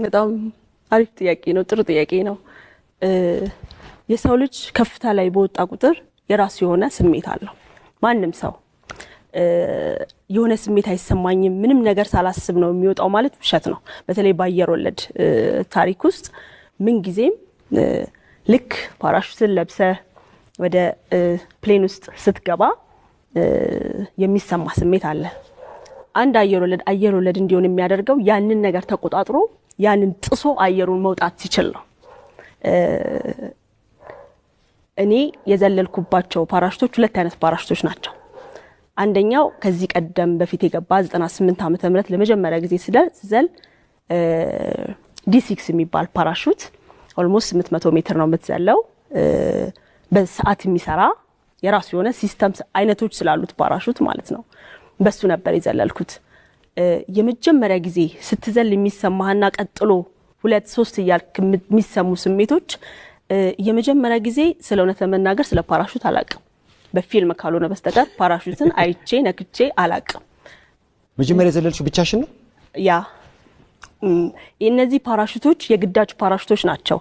በጣም አሪፍ ጥያቄ ነው። ጥሩ ጥያቄ ነው። የሰው ልጅ ከፍታ ላይ በወጣ ቁጥር የራሱ የሆነ ስሜት አለው። ማንም ሰው የሆነ ስሜት አይሰማኝም፣ ምንም ነገር ሳላስብ ነው የሚወጣው ማለት ውሸት ነው። በተለይ በአየር ወለድ ታሪክ ውስጥ ምንጊዜም ልክ ፓራሹትን ለብሰህ ወደ plane ውስጥ ስትገባ የሚሰማ ስሜት አለ። አንድ አየር ወለድ አየር ወለድ እንዲሆን የሚያደርገው ያንን ነገር ተቆጣጥሮ ያንን ጥሶ አየሩን መውጣት ሲችል ነው። እኔ የዘለልኩባቸው ፓራሹቶች ሁለት አይነት ፓራሹቶች ናቸው። አንደኛው ከዚህ ቀደም በፊት የገባ 98 ዓመተ ምህረት ለመጀመሪያ ጊዜ ስዘል D6 የሚባል ፓራሹት almost 800 ሜትር ነው የምትዘለው። በሰዓት የሚሰራ የራሱ የሆነ system አይነቶች ስላሉት ፓራሹት ማለት ነው። በሱ ነበር የዘለልኩት። የመጀመሪያ ጊዜ ስትዘል የሚሰማህና ቀጥሎ ሁለት ሶስት እያልክ የሚሰሙ ስሜቶች፣ የመጀመሪያ ጊዜ ስለ እውነት ለመናገር ስለ ፓራሹት አላቅም። በፊልም ካልሆነ በስተቀር ፓራሹትን አይቼ ነክቼ አላቅም። መጀመሪያ የዘለልሽው ብቻሽን ነው? Yeah፣ እነዚህ ፓራሹቶች የግዳጅ ፓራሹቶች ናቸው።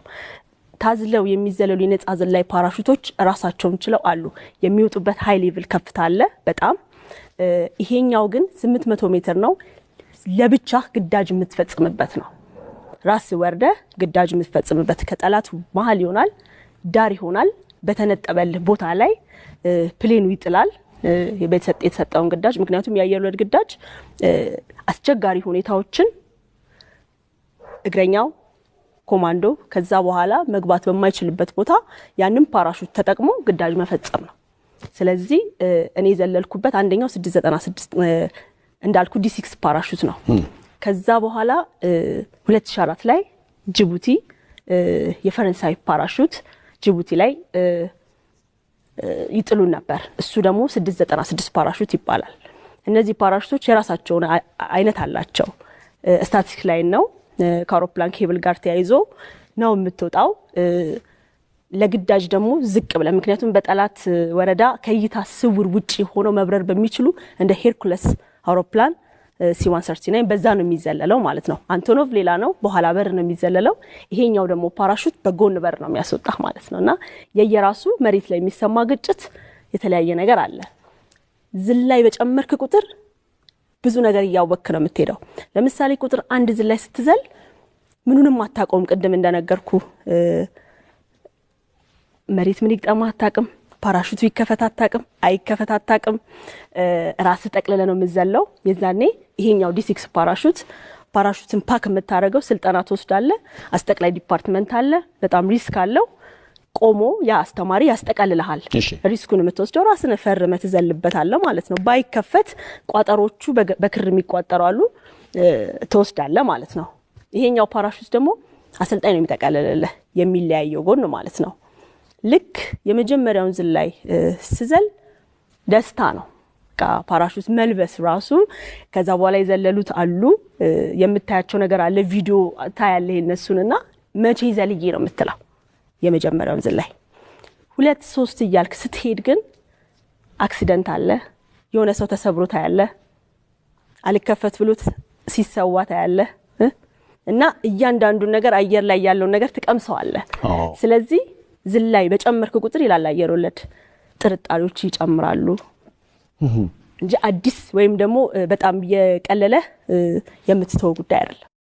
ታዝለው የሚዘለሉ የነጻ ዝላይ ፓራሹቶች ራሳቸውን ችለው አሉ። የሚወጡበት high level ከፍታ አለ በጣም። ይሄኛው ግን 800 ሜትር ነው። ለብቻ ግዳጅ የምትፈጽምበት ነው። ራስ ወርደህ ግዳጅ የምትፈጽምበት ከጠላት መሀል ይሆናል፣ ዳር ይሆናል። በተነጠበልህ ቦታ ላይ plane ኑ ይጥላል የተሰጠውን ግዳጅ። ምክንያቱም የአየር ወለድ ግዳጅ አስቸጋሪ ሁኔታዎችን እግረኛው፣ ኮማንዶ ከዛ በኋላ መግባት በማይችልበት ቦታ ያንን ፓራሹት ተጠቅሞ ግዳጅ መፈጸም ነው። ስለዚህ እኔ የዘለልኩበት አንደኛው 696 እንዳልኩ D6 ፓራሹት ነው። ከዛ በኋላ 2004 ላይ ጅቡቲ የፈረንሳይ ፓራሹት ጅቡቲ ላይ ይጥሉን ነበር። እሱ ደግሞ 696 ፓራሹት ይባላል። እነዚህ ፓራሹቶች የራሳቸውን አይነት አላቸው። Static line ነው። ከአውሮፕላን ኬብል ጋር ተያይዞ ነው የምትወጣው። ለግዳጅ ደግሞ ዝቅ ብለን፣ ምክንያቱም በጠላት ወረዳ ከእይታ ስውር ውጪ ሆነው መብረር በሚችሉ እንደ ሄርኩለስ አውሮፕላን C-139 በዛ ነው የሚዘለለው ማለት ነው። አንቶኖቭ ሌላ ነው፣ በኋላ በር ነው የሚዘለለው። ይሄኛው ደግሞ ፓራሹት በጎን በር ነው የሚያስወጣ ማለት ነው። እና የየራሱ መሬት ላይ የሚሰማ ግጭት የተለያየ ነገር አለ። ዝላይ በጨመርክ ቁጥር ብዙ ነገር እያወክ ነው የምትሄደው። ለምሳሌ ቁጥር አንድ ዝላይ ስትዘል ምኑንም አታውቀውም። ቅድም እንደነገርኩ መሬት ምን ይግጠማ አታውቅም። ፓራሹቱ ይከፈት አታውቅም፣ አይከፈት አታውቅም። ራስህ ጠቅልለህ ነው የምትዘለው። የዛኔ ይሄኛው D6 ፓራሹት ፓራሹትን pack የምታደርገው ስልጠና ትወስዳለህ። አስጠቅላይ department አለ። በጣም risk አለው። ቆሞ ያ አስተማሪ ያስጠቀልልሃል። Risk ኡን የምትወስደው ራስን ፈርመህ ትዘልበታለህ ማለት ነው። ባይከፈት ቋጠሮቹ በክር የሚቋጠሩ አሉ፣ ትወስዳለህ ማለት ነው። ይሄኛው ፓራሹት ደግሞ አሰልጣኝ ነው የሚጠቀልልልህ፣ የሚለያየው ጎን ማለት ነው። ልክ የመጀመሪያውን ዝላይ ስዘል ደስታ ነው። በቃ ፓራሹት መልበስ ራሱ፣ ከዛ በኋላ የዘለሉት አሉ፣ የምታያቸው ነገር አለ፣ ቪዲዮ ታያለህ የነሱን እና መቼ ዘልዬ ነው የምትለው የመጀመሪያውን ዝላይ። ሁለት ሶስት እያልክ ስትሄድ ግን accident አለ። የሆነ ሰው ተሰብሮ ታያለህ። አልከፈት ብሎት ሲሰዋ ታያለህ እና እያንዳንዱን ነገር አየር ላይ ያለውን ነገር ትቀምሰዋለህ። ስለዚህ ዝላይ በጨመርክ ቁጥር ይላል አየር ወለድ ጥርጣሬዎች ይጨምራሉ እንጂ አዲስ ወይም ደግሞ በጣም የቀለለ የምትተወው ጉዳይ አይደለም።